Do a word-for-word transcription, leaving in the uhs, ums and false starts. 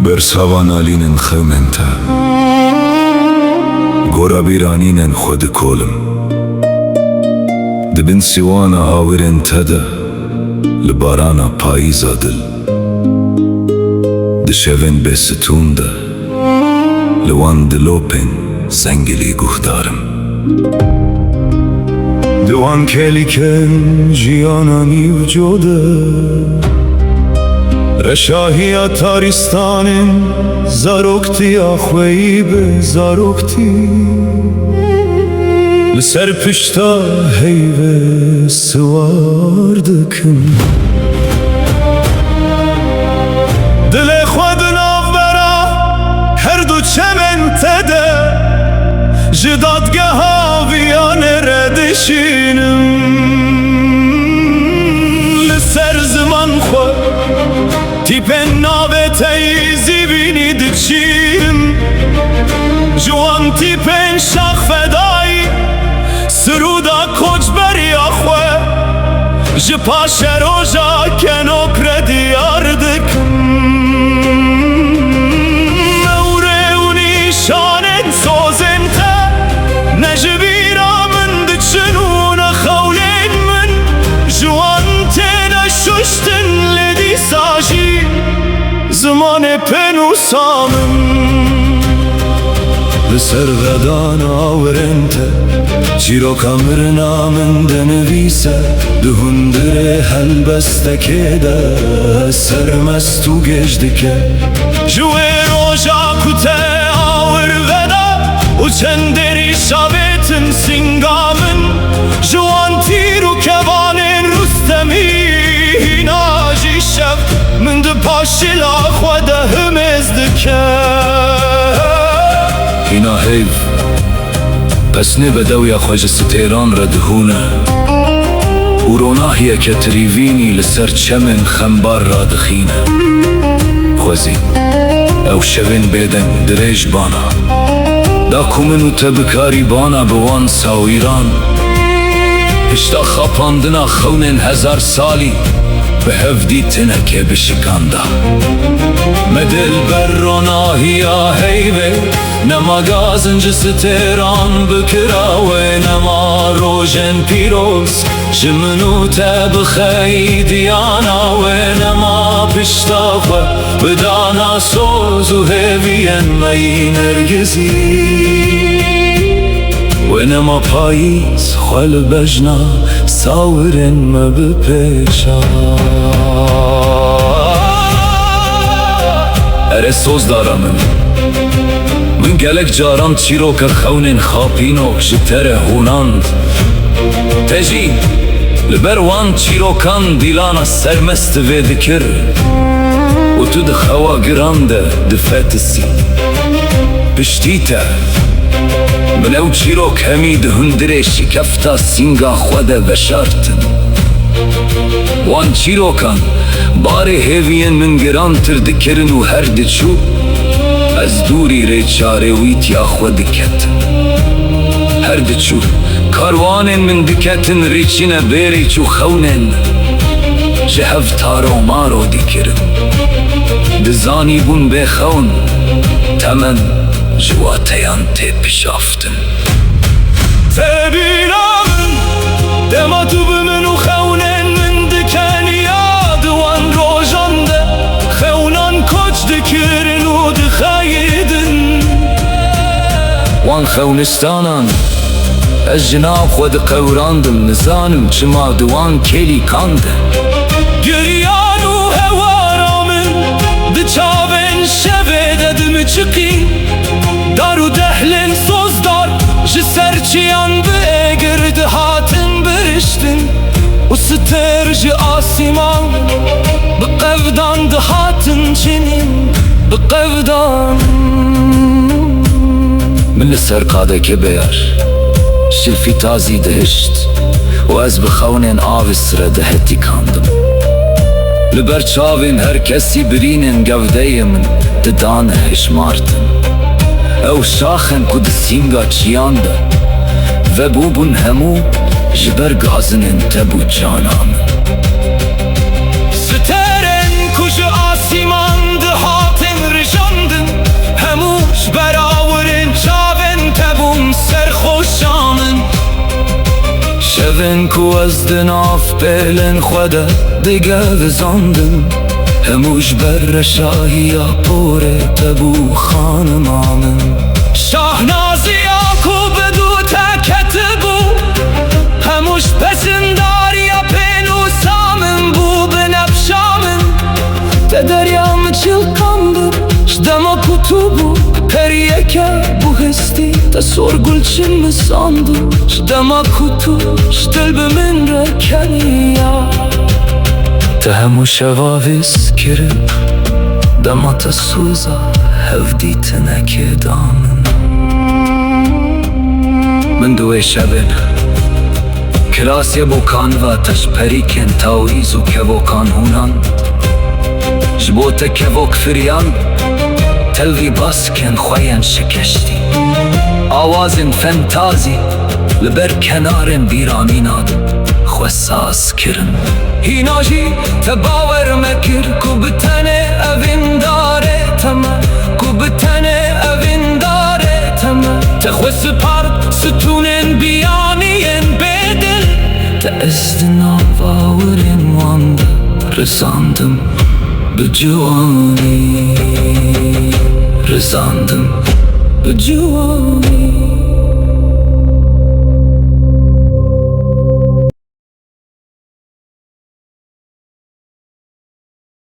Bersavan alînin xewnên te. Gora bîranînen xwe dikolim. Di bin sîwana awirên te de, li barana payîza dil. Di şevên bêstûn de, li wan dilopên zengilî guhdar im. Di wan kelîkên jiyana nîvco de, reşahiya taristanên zaroktiya xweyî bi zaroktî, li ser pişta heyvê siwar dikim. Dilê xwe di navbera her du çemên te de, ji dadgeha viyanê re dişînim. Li ser ziman xwe tîpên navê te yî zîvînî diçînim. Ji wan tîpên şax fedayî, sirûda koçberiya xwe ji paşeroja kenok re diyar dikim. Ewrê û nîşanên sozên te ne ji bîra min diçin û ne xewnên min ji wan têne şuştin, lê dîsa jî zimanê pênûsa min. Li ser redana wirên te, çîroka mirina min dinivîse, di hundirê helbestekê de sermest û gêj dike. Ji wê roja ku te awir veda û çend derî şavêtin sînga min, ji wan tîr û kevanên Rustemî hîna jî şev min di paşîla xwe de himêz dike. Hîna heyv, pesnê bedewiya xwe ji stêran re dihûne û ronahiyeke tirîvînî li ser çemên xembar radixîne. Xwezî, ew şevên bêdeng dirêj bana da ku min û te bikarî bana bi wan sawîran, pişta xapandina xewnên hezar salî, bi hevdîtinekê bişikanda. Me dê li ber ronahiya heyvê nema gazin ji stêran bikira wê, nema rojên pîroz ji min û te bixeyî diyana wê, nema pişta xwe bidana soz û hêviyên me yî nergizî. Wê nema payîz xwe li bejna sawirên me bipêşa. Erê sozdara min, min gelek caran çîroka xewnên xapînok ji te re hûnand. Te jî li ber wan çîrokan dîlana sermest vê dikir û tu di xewa giran de difetisî. Piştî te, min ew çîrok hemî di hundirê şikefta sînga xwe de veşartin. Wan çîrokan barê hêviyên min girantir dikirin û her diçû ez dûrî rê çarewîtiya xwe diketim. Her diçû karwanên min diketin rîçîne bêrîç û xewnên min ji hev taromaro dikirin. Dizanîbûn bê xewn temen ji wateyan tê pişaftin. Te bîra min, dema tu bi min û xewnên min dikenî yad, wan rojan de xewnan koç dikirin û dixeyidin. Wan xewnistanan ez ji nav xwe diqewrandim, nizanim çima di wan kelîkan de. Giriyan û hewara min di çavên şevê de dimiçiqî. Dar û dehlên sozdar ji ser çiyan bi êgir dihatin biriştin û stêr ji asîman bi qevdan dihatin çinîn, bi qevdan. Min li ser qadeke beyar şilfî tazî dihişt û ez bi xewnên avis re dihetîkandim. Li ber çavên her kesî birînên gewdeyê min didane hişmartin. Ew şaxên ku di sînga çiyan de vebûbûn hemû ji ber gazinên te bû cana min. Stêrên ku ji asîman dihatin rije Berawirên çavên te bûn serxweşa min. Şevên ku ez di nav pêlên xwe de digevizandim, hemû ji ber reşahiya porê te bû, xanima min. Şahnaziya ku bi dû te ketibû, hemû ji pezindariya pênûsa min bû, binevşa min. Te derya min çilkandin, ji dema ku tu bû periyeke bûhistî, te sor gulçin min sandin, ji dema ku tu ji dil bi min re keniya. Te hemû şeva vêz kirin, dema te soza hevdîtinekê da min. Min di wê şevê kirasê bo kaniva te ji perîkên tawîz û kevokan hûnan. Ji bo te kevok firiyan, telvî baskên xwe yên şikeştî. Awazên fentazî li ber kenarên bîranînan xwe saz kirin. Hîna jî te bawer me kir ku bi tenê evîndarê te me, ku bi tenê evîndarê te me. Te xwe spart stûnên biyaniyên bêdil. Te ez di nav awirên wan de rizandim bi ciwanî, rizandim bi ciwanî.